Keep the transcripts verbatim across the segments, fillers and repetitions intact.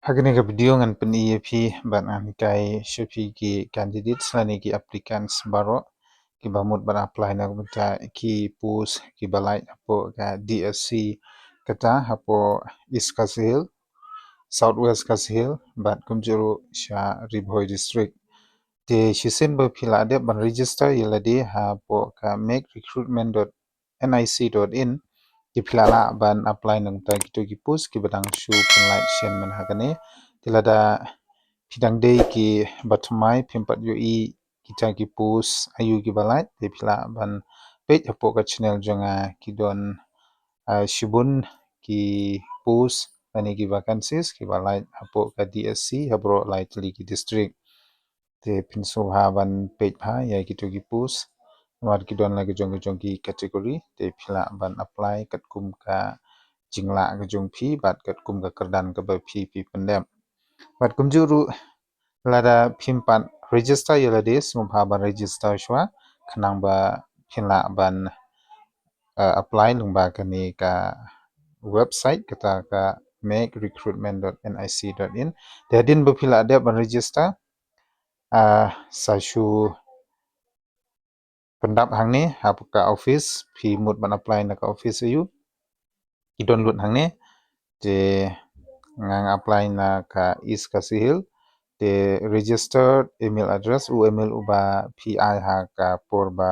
Ha kane ka video ngan pyni ïa phi bad ngan hikai sha phi ki candidates lane ki applicants baroh kiba mut ban apply na ka bynta ki post kiba lait hapoh ka D S C, kata hapoh East Khasi Hills, South West Khasi Hills bad kumjuh ruh sha Ri Bhoi District. Te shisien ba phi la dep ban register ïa lade hapoh ka make recruitment dot N I C dot in, te phi la lah ban apply na ka bynta kito ki post kiba dang shu pynlait shen mynha kane. Te lada phi dang dei kiba thymmai phim pat ïohi kita ki post aïu kiba lait, te phi lah ban peit hapoh ka channel jong nga, ki don, ah, shibun ki post lane ki vacancies kiba lait hapoh ka D S C ha baroh lai tylli ki district. Te phin sngewbha ban peit bha ïa kito ki post, namar ki don la ka jong ka jong ki category, te phi lah ban apply katkum ka jinglah ka jong phi bad katkum ka kyrdan kaba phi phi pyndep. Bad kumjuh ruh lada phim pat register ïa lade, sngewbha ban register shuwa khnang ba phin lah ban, eh, apply lyngba kane ka website, kata ka make recruitment dot N I C dot in. Te hadien ba phi la dep ban register, ah, sa shu pyndap hangne hapoh ka office, phi mut ban apply na ka office aïu, ki don lut hangne. Te nga nga apply na ka East Khasi Hills. Te registered email address, u email uba phi ai ha ka por ba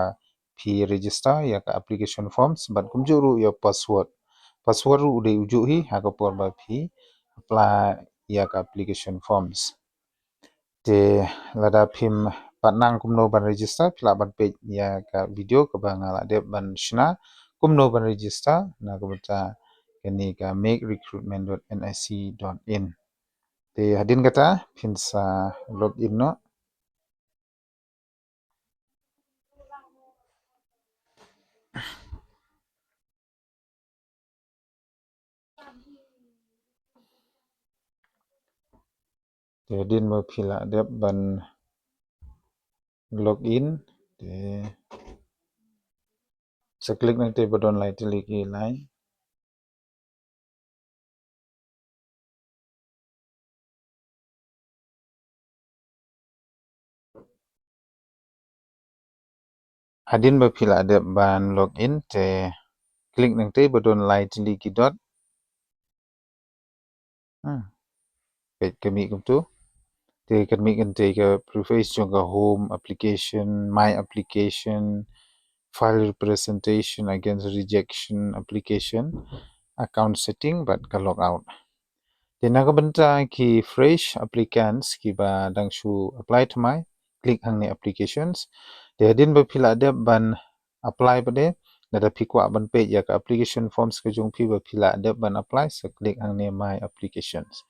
phi register ïa ka application forms bad kumjuh ruh ïa password. Password ruh u dei ujuh hi ha ka por ba phi apply ïa ka application forms. Te lada phim pat nang kumno ban register, phi lah ban peit ïa ka video kaba nga la dep ban shna kumno ban register na ka bynta kane ka make recruitment dot N I C dot in. Te hadien kata phin sa log in noh. Te hadien ba phi la dep ban log in, te sa click nangtei ba don lai tylli ki line. Hadien ba phi la dep ban log in, te click nangtei ba don lai tylli ki dot. Hmm. Peit ka mih kumtu. Te ka mih kane ka preface jong ka home application, my application, file representation against rejection application, account setting bad ka logout. Te na ka bynta ki fresh applicants kiba dang shu apply thymmai, click hangne applications. Te hadien ba phi la dep ban apply pat de, lada phi kwah ban peit ïa ka application forms ka jong phi ba phi la dep ban apply, sa click hangne my applications.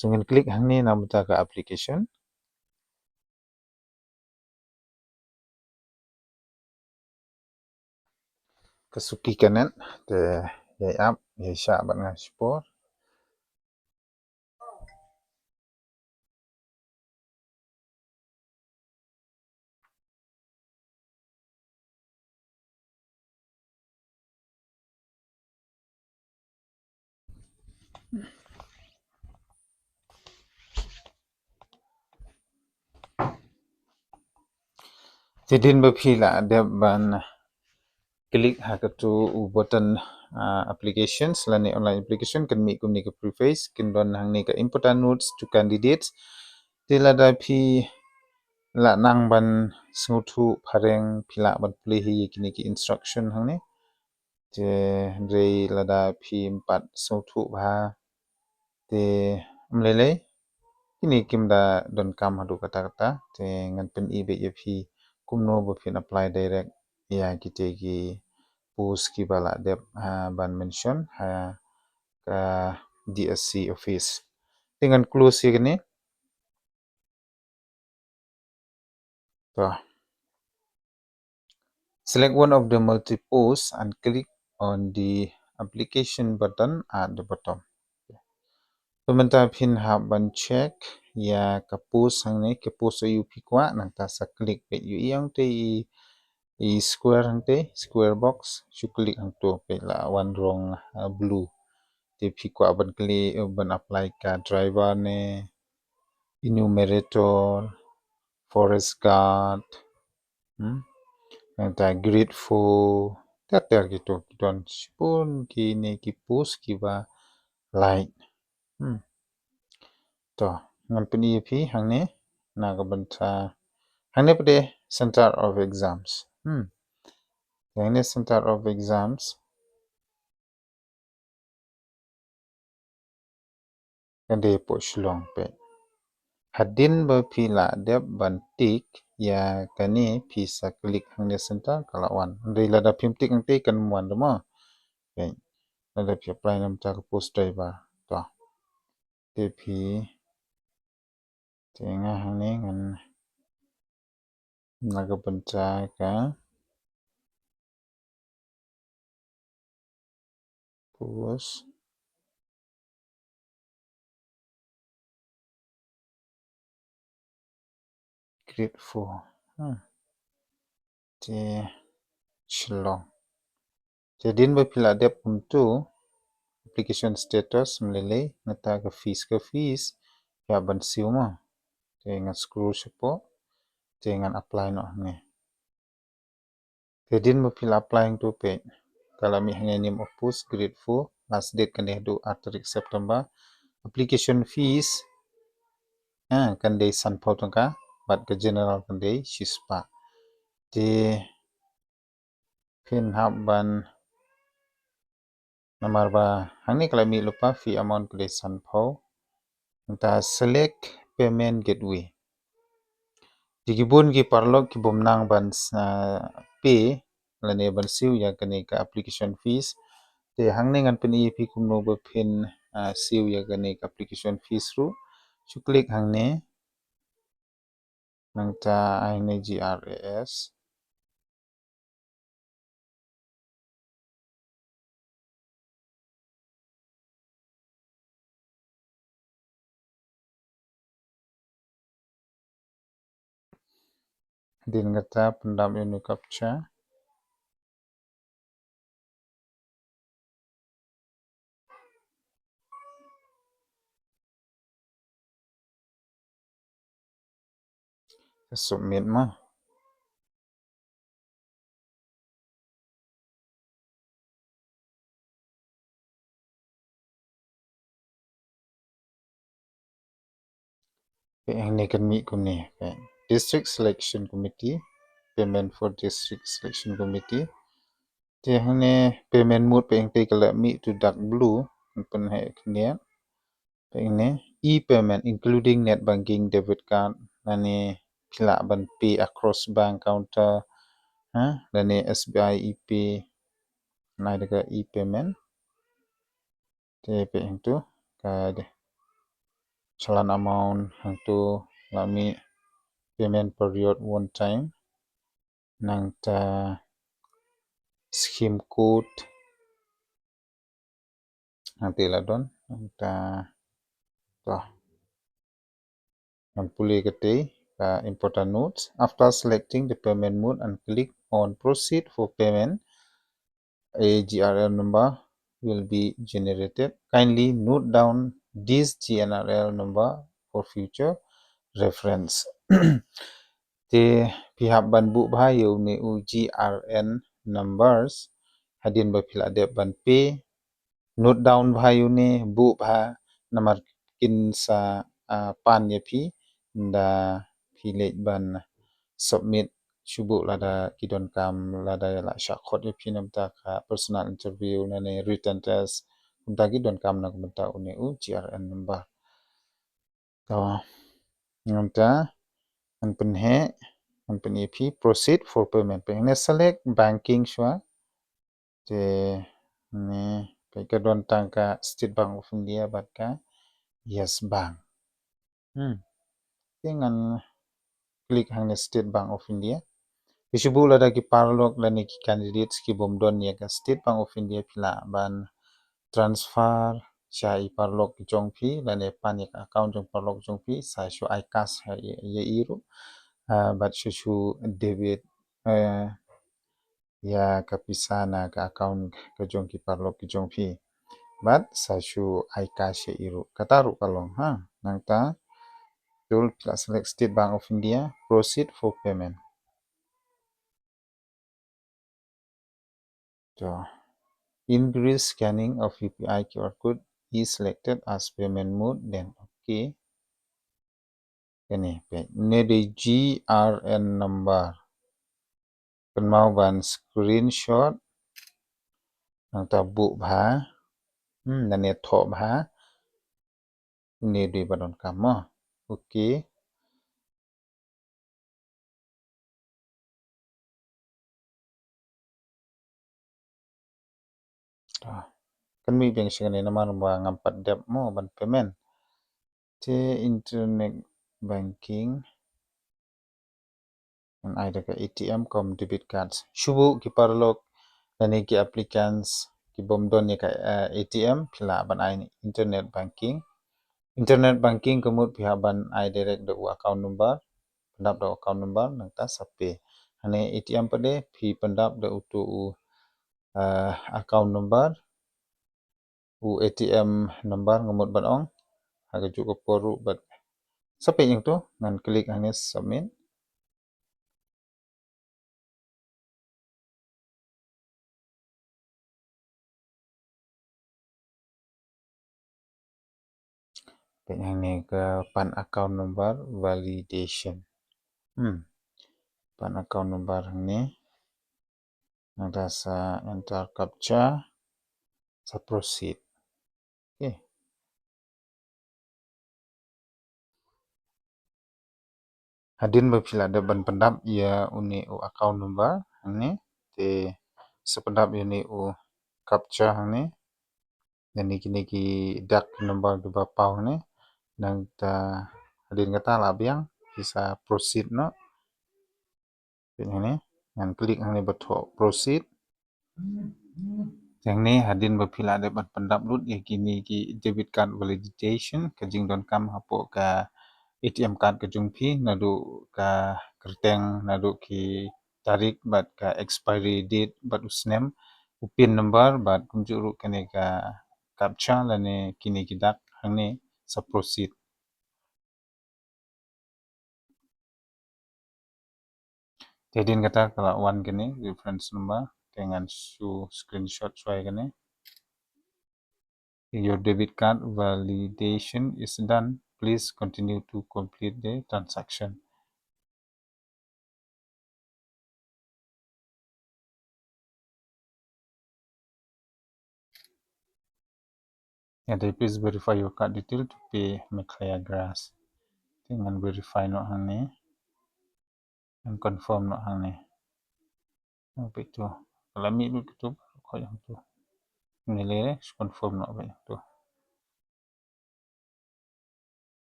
So ngan click hangne na ka bynta ka application. Ka suki ka net, te ïai ap ïai shah bad nga shipor. Te hadien ba phi la dep ban click ha katu u button, ah, applications lane online application, kan mih kumne ka preface, kan don hangne ka important notes to candidates. Te lada phi la nang ban sngewthuh phareng, phi lah ban plie hi ïa kine ki instruction hangne. Te hynrei lada phim pat sngewthuh bha, te ym lei lei, kine kim da donkam haduh katta katta. Te ngan pyni beit ïa phi kumno ba phin apply direct ïa kite ki post kiba la dep, ah, ban mention ha ka D S C office. Te ngan close ïa kane. To. Select one of the multi posts and click on the application button at the bottom. To mynta phin hap ban check ïa ka post hangne, ka post aïu phi kwah, nangta sa click beit ïa i hangtei i, i square hangtei, square box, shu click hangto, peit la wan rong, uh, blue. Te phi kwah ban kylli, ban apply ka driver ne, enumerator, forest guard, hmm? Nangta grade four, ter ter kito, ki don shibun kine ki post kiba lait. Hmm. To, ngan pyni ïa phi hangne, na ka bynta, hangne pat de Center of Exams. Hmm. Hangne Center of Exams. Ka dei hapoh Shillong peit. Hadien ba phi la dep ban tick ïa kane, phi sa click hangne center, ka la wan. Hynrei lada phim tick hangtei kan ym wan de mo. Peit. Lada phi apply na ka bynta ka post driver. To. Te phi, te nga hangne ngan, na ka bynta ka post grade four. Hmm. Te Shillong. Te hadien ba phi la dep kumtu, application status, ym lei lei, nangta ka fees, ka fees, phi hap ban siew mo. Te ngan scroll shapoh, te ngan apply noh hangne. Te hadien ba phi la apply hangtu peit, ka la mih hangne name of post grade four, last date kan dei haduh ar tarik September. Application fees, ha, kan dei sanphew tyngka, bad ka general kan dei shispah. Te phin hap ban, namar ba hangne ka la mih lypa, fee amount ka dei sanphew. Nangta select payment gateway. Te ki bun ki paralok ki bym nang ban, ah, pay lane ban siew ïa kane ka application fees. Te hangne ngan pyni ïa phi kumno ba phin, ah, siew ïa kane ka application fees ruh. Shu click hangne. Nangta ai hangne G R A S. Hadien kata pyndap ïa une u captcha. Submit mo. Peit hangne kan mih kumne, peit. District Selection Committee, payment for District Selection Committee. Te hangne payment mode peit hangtei ka la mih tu dark blue, ngan pynheh khyndiat. Peit hangne e-payment including net banking, debit card, lane phi lah ban pay across bank counter, ha, lane S B I ePay, nai da ka e-payment. Te peit hangtu ka dei challan amount, hangtu la mih payment period one time, nangta scheme code, hangtei la don, nangta, to. Ngan pule katei ka important notes. After selecting the payment mode and click on proceed for payment, a G R L number will be generated. Kindly note down this G R L number for future reference. Te phi hap ban buh bha ïa une u G R N numbers hadien ba phi la dep ban pay. Note down bha ïa une, buh bha, namar kin sa, ah, pan ïa phi ynda phi leit ban submit, shu buh lada ki donkam, lada la shah khot ïa phi na ka bynta ka personal interview, na ne written test, kumta ki donkam na ka bynta une u G R N number. To, ngan ta, ngan pynheh, ngan pynheh phi proceed for payment. Pynheh select banking shuwa. Te ne, peit ka don tang ka State Bank of India bad ka Yes Bank. Hmm. Te ngan click hangne State Bank of India. Te shu buh lada ki paralok lane ki candidates ki bym don ïa ka State Bank of India phi lah ban transfer sha i paralok jong phi lane pan ïa ka account jong paralok jong phi sa shu ai cash ha ïa, ïa i ruh. Ah, bad shu shu debit, eh, ïa ka pisa na ka account ka jong ki paralok ki jong phi. Bad sa shu ai cash ïa i ruh. Kata ruh ka long, ha. Nangta, tool phi lah select State Bank of India, proceed for payment. To. Increase scanning of U P I Q R code is selected as payment mode, then okay. Kane peit. Ne dei G R N number. Kynmaw ban screenshot. Nangta buh bha. Hmm, nane thoh bha. Ne dei ba donkam mo. Okay. To. Kan mih biang sha kane namar ba ngam pat dep mo ban payment. Te internet banking. Ngan ai da ka A T M kum debit cards. Shu buh ki paralok lane ki applicants ki bym don ïa ka, eh, A T M phi lah ban ai internet banking. Internet banking ka mut phi hap ban ai direct da u account number. Pyndap da u account number nangta sa pay. Hangne A T M pat de phi pyndap da uto u, eh, account number. U A T M number nga mut ban ong. Ha kajuh ka por ruh bad sa peit ïa uto ngan click hangne submit. Peit hangne ka PAN account number validation. Hmm. PAN account number hangne. Nangta sa enter captcha, sa proceed. Okay. Hadien ba phi la dep ban pyndap ïa une u account number hangne, te sa pyndap ïa une u captcha hangne. Lane kine ki dak number kiba paw hangne. Nangta hadien kata la biang, phi sa proceed noh. Peit hangne, ngan click hangne ba thoh proceed. Te hangne hadien ba phi la dep ban pyndap lut ïa kine ki debit card validation, ka jingdonkam hapoh ka A T M card ka jong phi, naduh ka kyrteng, naduh ki tarik bad ka expiry date bad u snem, u pin number bad kumjuh ruh kane ka captcha lane kine ki dak hangne, sa proceed. Te hadien kata ka la wan kane reference number, te ngan shu screenshot shuwa ïa kane. Your debit card validation is done. Please continue to complete the transaction. Ïa, te please verify your card detail to pay Meghalaya Gas. Te ngan verify noh hangne. Ngan confirm noh hangne. Ngan peit to. Ka la mih lut kito, khoi hangto. Ngan leh confirm noh peit hangto.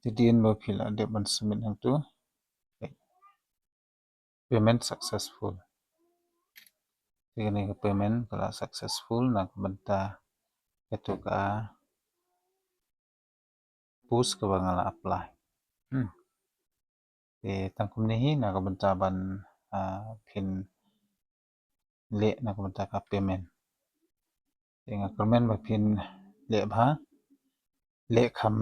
Te hadien ba phi la dep ban submit hangto. Payment successful. Te kane ka payment ka la successful na ka bynta kato ka post kaba nga la apply. Hmm. Te tang kumne hi na ka bynta ban, ah, phin leh na ka bynta ka payment. Te nga kyrmen ba phin leh bha, leh kham,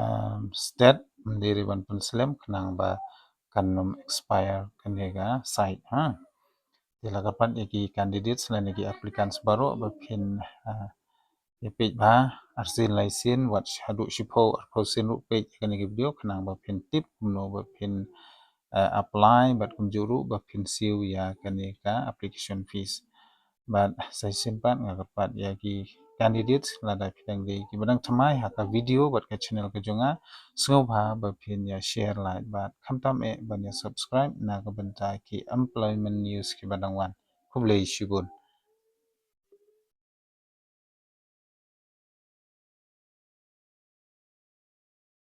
ah, stet, ym dei ruh ban pynslem khnang ba kan ym expire kane ka site, ha. Te la kyrpad ïa ki candidates lane ki applicants baroh ba phin, ah, ïa peit bha, arsien laisien, wat haduh shiphew arphew sien ruh peit ïa kane ka video khnang ba phin tip kumno ba phin, eh, apply bad kumjuh ruh ba phin siew ïa kane ka application fees. Bad sa shisien pat nga kyrpad ïa ki candidates lada phi dang dei kiba dang thymmai ha ka video bad ka channel ka jong nga, sngewbha ba phin ïa share, like bad khamtam eh ban ïa subscribe na ka bynta ki employment news kiba dang wan. Khublei shibun.